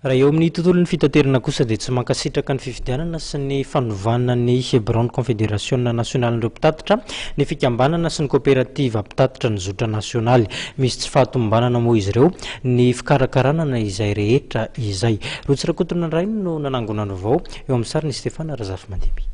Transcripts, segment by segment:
Raha eo amin'ny tontolon'ny fitaterana kosa dia tsy mankasitraka ny fifidianana sy ny fanovana ny biraon'ny Konfederasiona nasionalin'ireo mpitatitra ny fikambanana sy ny koperativa mpitatitra ny zotra nasionaly. Misy tsy fahatomombanana moa izy ireo ny fikarakarana izay rehetra izay. Rotsy Rakotonandrainy no nanangona ny vaovao eo amin'ny sarin'i Stéphane Razafimandimby.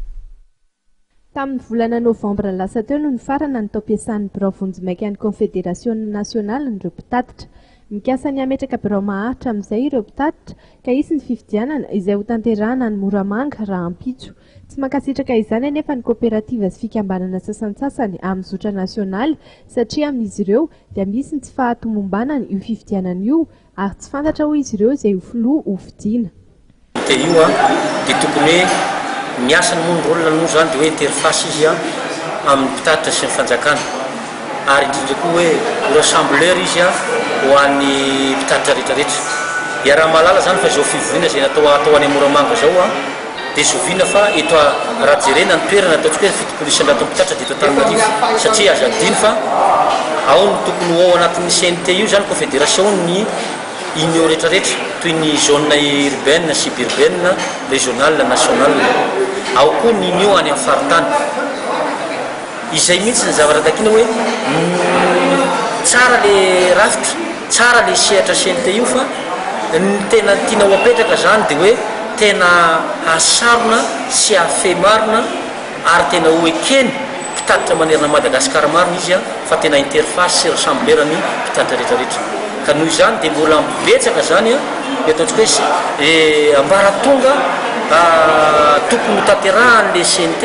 Tamin'ny volana novambra lasa teo no nifarana ny taom-piasan'ny birao vonjimaikan'ny Konfederasiona nasionalin'ireo mpitatitra. Mikasa ny hametraka birao maharitra amin'izay ireo mpitatitra ka hisy ny fifidianana izay hotanterahana any Moramanga rahampitso. Tsy mankasitraka izany anefa ny koperativa sy fikambanana sasantsasany amin'ny zotra nasionaly satria amin'izy ireo dia misy ny tsy fahatomombanana io fifidianana io ary tsy fantatra hoy izy ireo izay ho filoha hofidiana. Dia io an, dia tokony hoe ny asany moa ny rôle-ny moa izany dia hoe interface izy an amin'ny mpitatitra sy ny fanjakana ary indrindra koa hoe ho rassembleur izy an ho an'ny mpitatitra rehetra rehetra. Iaraha-mahalala izany fa izao fivoriana izay natao atao any Moramanga izao an dia zoviana fa eto raha jerena ny toerana ataontsika hoe 70 isan-jaton'ny mpitatitra dia eto Antananarivo satria aza adino fa ao no tokony ho ao anatin'ny CNT io izany confédération ny Union rehetra rehetra, toy ny zone urbaine, suburbaine, régionale, nationale. Ao koa ny union any amin'ny faritany. Izay mihitsy ny zavatra takiana hoe tsara le rafitra, tsara le sehatra CNT io fa ny tena tiana ho apetraka zany dia hoe tena hahasarona sy hahafehy marina ary tena ho ekeny mpitatitra manerana Madagascar marina izy fa tena interface sy rassembleur ny mpitatitra rehetra rehetra ka noho izany dia mbola betsaka zany ny ataontsika hoe ambaratonga tokony ho tanterahany le CNT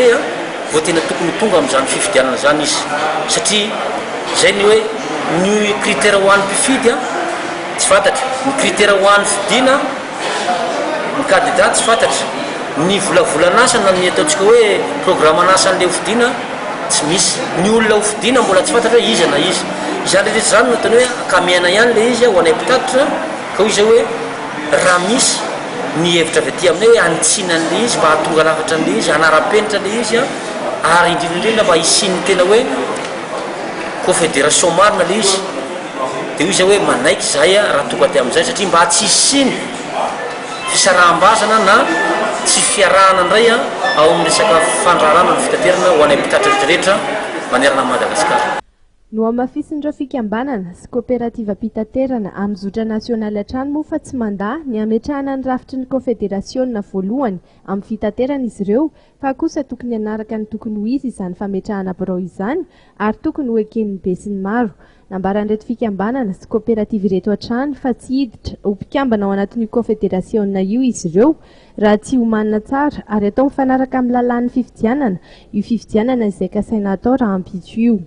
vao tena tokony ho tonga amin'izany fifidianana zany izy satria zay ny hoe ny critère ho an'ny mpifidy tsy fantatra, ny critère ho an'ny fidiana Ny kandida tsy fantatra. Ny volavolan'asa na ny ataontsika hoe programan'asan'ilay hofidiana tsy misy. Ny olona hofidiana mbola tsy fantatra hoe iza na iza. Izany rehetra izany no ataony hoe ankamehana ihany ilay izy ho anay mpitatitra ka hoy izay hoe raha misy ny hevitra avy aty aminay hoe hanitsiana an'ilay izy mba hahatonga lafatra an'ilay izy, hanara-penitra ilay izy ary indrindra indrindra mba hisian'ny tena hoe confédération marina ilay izy. Dia hoy izay hoe manaiky izahay raha tonga aty amin'izay satria mba tsy hisian'ny fisaraham-bazana na tsy fiarahana indray ao amin'ny resaka fandraharahana ny fitaterana ho anay mpitatitra rehetra rehetra manerana an'i Madagasikara. Nohamafisin'ireo fikambanana sy koperativam-pitaterana amin'ny zotra nasionaly hatrany moa fa tsy mandà ny hametrahana ny rafitry ny kaonfederasiona voalohany amin'ny fitaterana izy ireo fa kosa tokony hanaraka ny tokony ho izy izany fametrahana birao izany ary tokony ho eken'ny besinimaro. Nambaran'ireto fikambanana sy koperativa ireto hatrany fa tsy hiditra ho mpikambana ao anatin'io kaonfederasiona io izy ireo raha tsy omanina tsara ary atao mifanaraka amin'ny lalàn'ny fifidianana io fifidianana izay kasaina hatao rahampitso io.